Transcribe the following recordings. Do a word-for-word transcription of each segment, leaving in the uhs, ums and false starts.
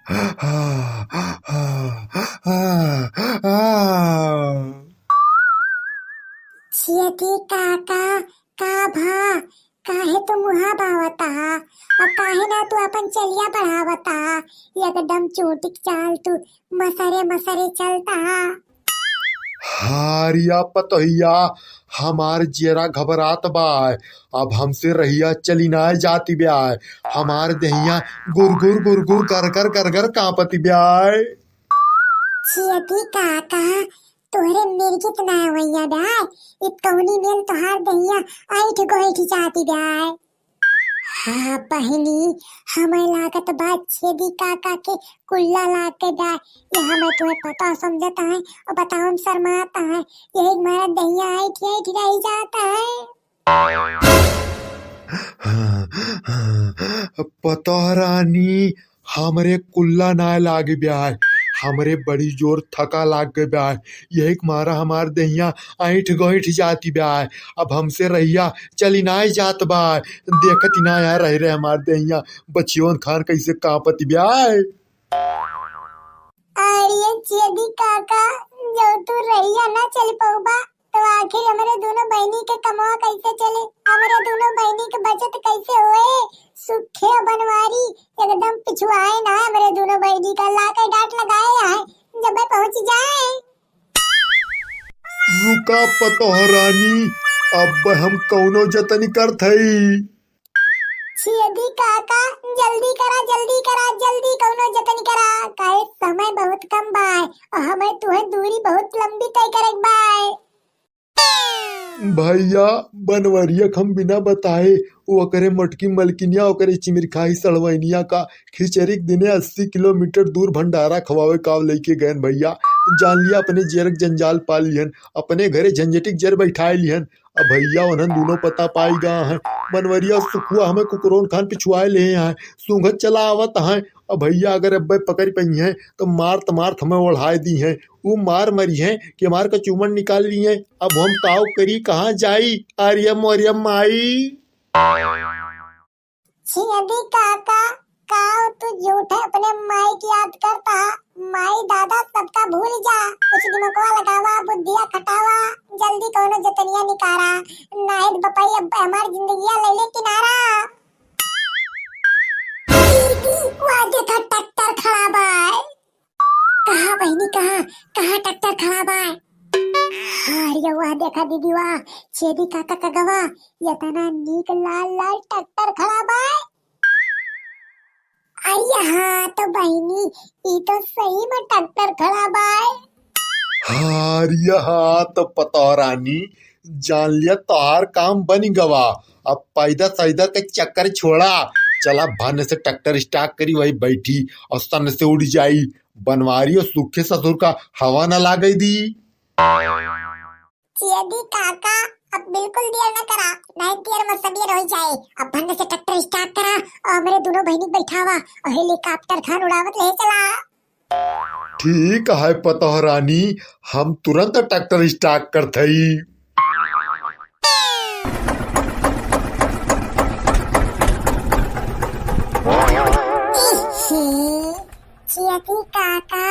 छेदी काका, का भा? काहे तू मुहा बावता? और काहे ना तू अपन चलिया बढ़ावता? एकदम चोटिक चाल तू मसरे मसरे चलता। हारिया पतोहिया, हमार जियरा घबरात बाय। अब हमसे रहिया चली नाय जाती ब्याय। हमार देहिया गुरगुर गुरगुर गरगर गरगर कांपती ब्याय। छेदी काका, तोहरे मिर्गित ना होइया ब्याय, इ कौनी मेल तोहार देहिया ऐंठ गोइठ जाती ब्याय। हाँ बहिनी, हमें लागत बा छेदी काका के कुल्ला लाग के ब्याय। ये हमें तुम्हें पता समझत हैं और बताओ हम शर्मात हैं। यही मारा देहिया ऐंठ ऐंठ रह जाता है। पतोह रानी, हमरे कुल्ला नाय लाग ब्याय, हमरे बड़ी जोर थका लाग गए ब्याय, यही के मारा हमार देहिया ऐंठ गोइठ जाती ब्याय। अब हमसे रहिया चली नाय जात बाय, देखत ही ना यार रह रहे हमार देहिया, बचियोन खान कैसे कांपत ब्याय। अरे छेदी काका, जब तू रहिया ना चल पउबा, तो आखिर हमरे दोनों बहिनी के कमवा कैसे चले? हमरे दोनों बहिनी के बचत कैसे होए? सुखे बनवारी एकदम पिछुआए ना, हमरे दोनों बहिनी का लाके डांट लगाए आए, जब मैं पहुंच जाए। रुका पतोह रानी, अब हम कौनो जतन करत हई। छेदी काका, जल्दी करा, जल्दी करा, जल्दी कौनो जतन करा, काहे समय बहुत कम बाय और हमें तुहे दूरी बहुत लंबी तय करे के बाय। भैया, बनवरिया के हम बिना बताए ओकरे मोटकी मलकिनिया, ओकरे चिमिरखाही सड़वैनिया का खिचड़ी के दिने अस्सी किलोमीटर दूर भंडारा खवावे का लेके गयन भैया। जान लिया, अपने जेरक जंजाल पा लिहन, अपने घरे झंझटिक जर बैठाए लिहन। अब भैया उन्हन दोनों पता पाई गा हैं, बनवरिया सुखुआ हमें कुकरोन खान पिछुआए ले हैं, सूंघत चला आवत हैं। अब भैया अगर अब्बे पकड़ पई हैं तो मारत मारत हमें ओढ़ाए दी हैं। ऊ मार मरी हैं कि हमार कचूमन निकाल ली हैं। अब हम काव करी, कहाँ जाई? अरे मोरिया माई। छेदी काका, काव तू झूठे अपने माई की याद करता? माई दादा सबका भूल जा, कुछ दिमागवा लगावा, बुद्धिया खटावा, जल्दी कौनो जतनिया निकारा, नाहित बपई अब हमार जिंदगिया ले ले किनारा। दीदी, वह देखा ट्रैक्टर खड़ा बाय। कहाँ बहिनी, कहाँ, कहाँ ट्रैक्टर खड़ा बाय? अरे वाह, देखा दीदी वाह, छेदी काका कगवा, इतना नीक लाल लाल ट्रैक्टर खड़ा बाय। अरे हाँ तो बहिनी, ई तो सही में ट्रैक्टर खड़ा बाय। अरे हाँ तो पतोह रानी, जान लिया तोहार काम बन गवा। अब पैदा सैदा के चक्कर छोड़ा, चला भन से ट्रैक्टर स्टार्ट करी, वही बैठी और सन से उड़ जाई। बनवारी और सूखे ससुर का हवा न लागे दी। छेदी काका, अब बिल्कुल देर न करा, नहीं देर में सबेर हो जाए। अब भन से ट्रैक्टर स्टार्ट करा और हमरे दोनों बहिनी बैठावा और हेलीकॉप्टर खान उड़ावत ले चला। ठीक है पतोह रानी, हम तुरंत ट्रैक्टर स्टार्ट करत हई। इही, छेदी काका,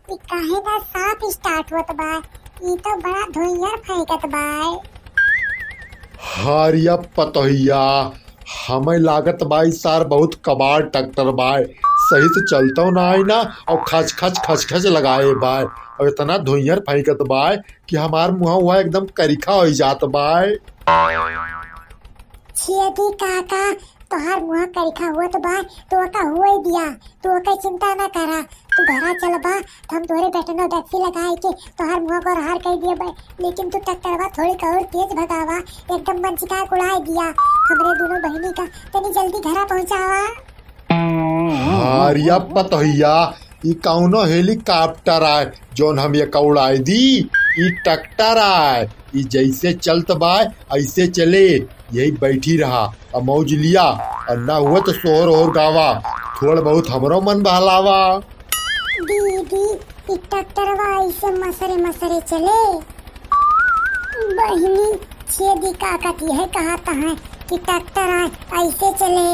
ई काहे ना साफ स्टार्ट होत बा? ई तो बड़ा धुइयाँ फेंकत बा। हारिया पतोहिया, हमें लागत बा ई सार बहुत कबाड़ ट्रैक्टर बाय, सही से चलतो ना आई ना, और खच खच खच खच लगाए बाय, और इतना धुइयाँ फेंकत बाय कि हमार मुँह हुआ एकदम करिखा हो जात बाय। छेदी काका, तोहार मुँह करिखा होत बा, तो ओका हुए दिया, तू ओके चिंता ना करा, तू घरा चल बा, तो हम तोहरे बेटनो टैक्सी लगाए के तोहार मुँह को हार कर दिए बा, लेकिन तू ट्रैक्टरवा थोड़ी और तेज भगावा, एकदम मंचिका उड़ाए दिया, हमरे दोनों बहिनी का तनी जल्दी घरा पहुँचावा। हारिया पतोहिया, ई कौनो हेलीकॉप्टर आय जौन हम ये उड़ाए दी? ई ट्रैक्टर आय, ई जैसे चलत बाय ऐसे चले, यही बैठी रहा, अब मौज लिया, और ना हुआ तो शोर और गावा, थोड़ा बहुत हमरो मन बहलावा। दीदी, ई ट्रैक्टरवा ऐसे मसरे मसरे चले। बहिनी, छेदी काका त यह कहत हैं कि ट्रैक्टर आय ऐसे चले।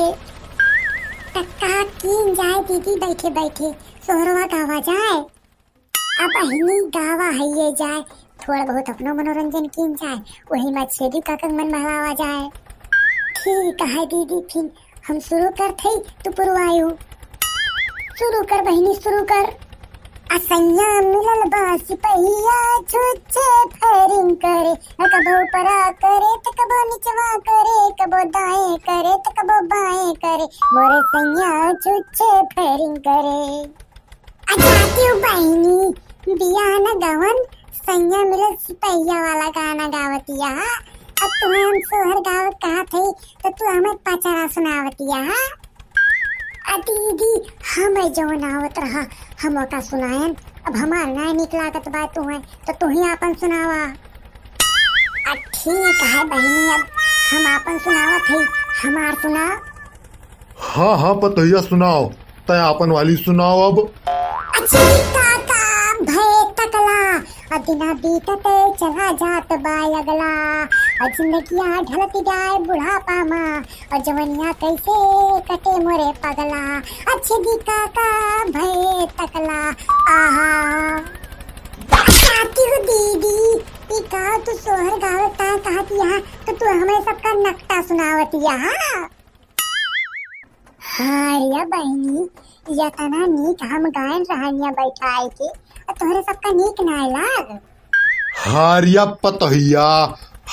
का कीन जाए दीदी, बैठे बैठे सोहरवा गावा जाए। अब अहिनी गावा हइये जाए, थोड़ा बहुत अपनो मनोरंजन कीन जाए, वही में छेदी काका के मन बहलावा जाए। ठीक है दीदी, फिर हम शुरू करत हई, तू पुरवायु। शुरू कर बहिनी, शुरू कर। असैया मिलल बा सिपहिया, छुच्छे फायरिंग करे, कबो ऊपरा करे त कबो निचवा करे, कबो दाएं करे त कबो बाएं करे, मोरे सैया छुच्छे फायरिंग करे। आ जाती हूँ बहिनी, बियाह न गवन, सैया मिलल सिपहिया वाला गाना गावतिया। अब तुम्हें हम सोहर गावत कहत हई, तो तू हमें पचरा सुनावतिया। आ दीदी, हमें जवन आवत रहा, हम ओका सुनायन। अब हमार ना नीक लागत बा तुम्हें, तो तू ही आपन सुनावा। आ ठीक है बहिनी, अब हम आपन सुनावत हई, हमार सुना। हाँ, हाँ, पतोहिया सुनाओ, तै आपन वाली सुनाओ अब। अच्छी काका भय तकला, आ दिना बीतते चला जात बा अगला, आ जिंदगिया ढलत जाए बुढ़ापा मा, आ जवनिया कैसे कटे मोरे पगला, अच्छी काका भय तकला, आहा। काकी हो दीदी, ई का तू सोहर गावत ता कहत यहाँ, तो तू हमें सबका नकटा सुनावत यहाँ। हाँ रे बहिनी, यतना नीक हम गायन रहनिया बैठाए के, आ तोहरे सबका नीक नाय लाग। हाँ रे पतोहिया,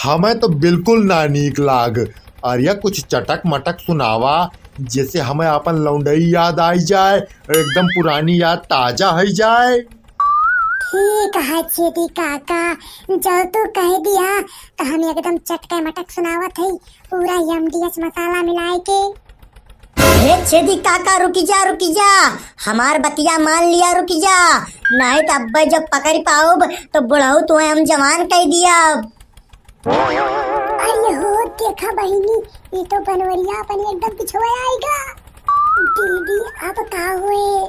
हमें तो बिल्कुल ना नीक लाग। अरे कुछ चटक मटक सुनावा, जैसे हमें आपन लौंडई याद आई जाए, एकदम पुरानी याद ताजा हई जाए। ठीक है छेदी काका, जब तू कह दिया तो हम एकदम चटके मटक सुनावत हई, पूरा एमडीएच मसाला मिलाए के। हे छेदी काका, रुकी जा, रुकी जा, हमार बतिया मान लिया, रुकी जा, नाहीं त अब्बे जब पकड़ पाउब तो बुढ़ऊ तुहे हम जवान कह दिया। अरे हो, देखा बहिनी, ये तो बनवरिया अपन एकदम पिछुआ आएगा। दीदी, अब का होए?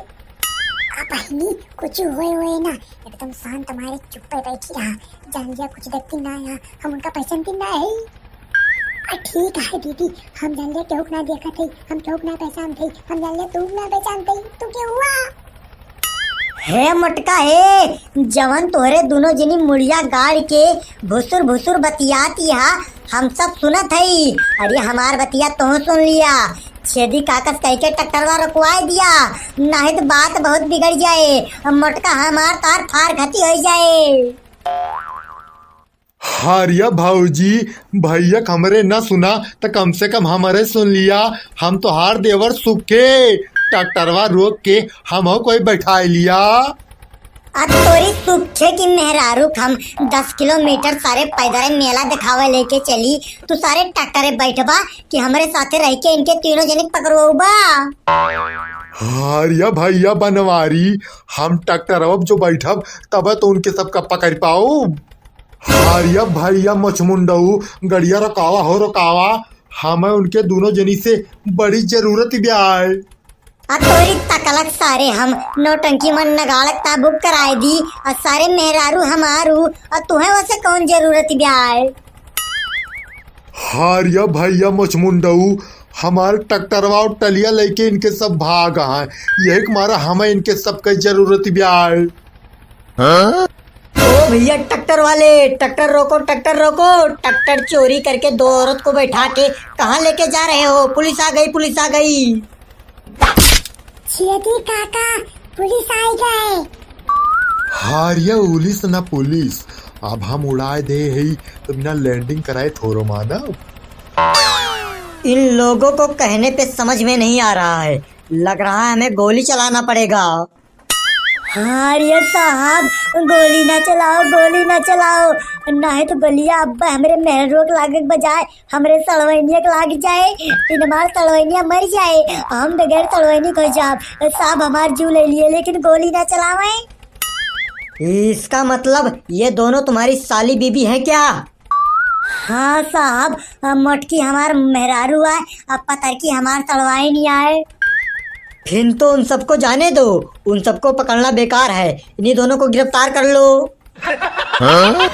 आ बहिनी, कुछ होए होए ना, एकदम शांत मारे चुप्पे बैठी रहा। जान लिया कुछ देखती ना यहाँ, हम उनका पहचानती ना है। आ ठीक है दीदी, हम जान लिया केहू के ना देखत है, हम केहू के ना पहचानत है, हम जान लिया तू ना पहचानत है, तू के हुआ? हे मोटका हे, जवन तोहरे दुनो जनी मुड़िया गाड़ के भुसुर भुसुर बतियात हा, हम सब सुनत हई। अरे हमार बतिया तोह सुन लिया, छेदी काकस कह के ट्रैक्टरवा रुकवाए दिया, नाहीं त बात बहुत बिगड़ जाए। मोटका हमार तार फार घती हो जाए। हारिया भौजी, भैया क हमरे न सुना त कम से कम हमरे सुन लिया। हम तोहार देवर सुखे, ट्रैक्टरवा रोक के हमहू कोई बैठाए लिया। अब तोरी सुखे की मेहरारू क हम दस किलोमीटर सारे पैदल मेला दिखावे लेके चली, तू सारे ट्रैक्टरे बैठबा कि हमरे साथे रह के इनके तीनों जने क पकड़वाउबा? हारिया भैया बनवारी, हम ट्रैक्टरवा जो बैठब तब तो उनके सबका पकड़ पाउब। हारिया भैया मछमुंडऊ, गड़िया रोकावा हो रोकावा, हमें उनके दुनो जनी से बड़ी जरूरत ब्याय। आ तोरी तकलक सारे हम नौटंकी मन नगाड़क ता बुक कराए दी, आ सारे मेहरारू हमारू, आ तुहे वसे कौन जरूरत ब्याय? हारिया भैया मछमुंडऊ, हमार ट्रैक्टरवा और टलिया लेके इनके सब भाग हैं, यही के मारा हमें इनके सबके जरूरत ब्याय। हाँ? ओ भैया ट्रैक्टर वाले, ट्रैक्टर रोको, ट्रैक्टर रोको, ट्रैक्टर चोरी करके दो औरत को बैठा के कहाँ लेके जा रहे हो? पुलिस आ गई, पुलिस आ गई। छेदी काका, पुलिस आई गए। हारिया उलिस ना पुलिस, अब हम उड़ाए दे हई तो बिना लैंडिंग कराए थोरो मानव। इन लोगों को कहने पे समझ में नहीं आ रहा है, लग रहा है हमें गोली चलाना पड़ेगा। हाँ रे साहब, गोली ना चलाओ, गोली ना चलाओ, नाहीं तो गोलिया अब्बे हमरे मेहररुआ के लागे के बजाय हमरे सड़वैनिया के लाग जाए, फिर हमार सड़वैनिया मर जाए, हम बगैर सड़वैनी क हो जाब। साहब हमार जीव ले लिए, लेकिन गोली ना चलावे। इसका मतलब ये दोनों तुम्हारी साली बीबी हैं क्या? हाँ साहब, मोटकी हमार मेहरारू आए, अब पतरकी हमार सड़वाइन आए। फिर तो उन सबको जाने दो, उन सबको पकड़ना बेकार है, इन्हीं दोनों को गिरफ्तार कर लो। हाँ?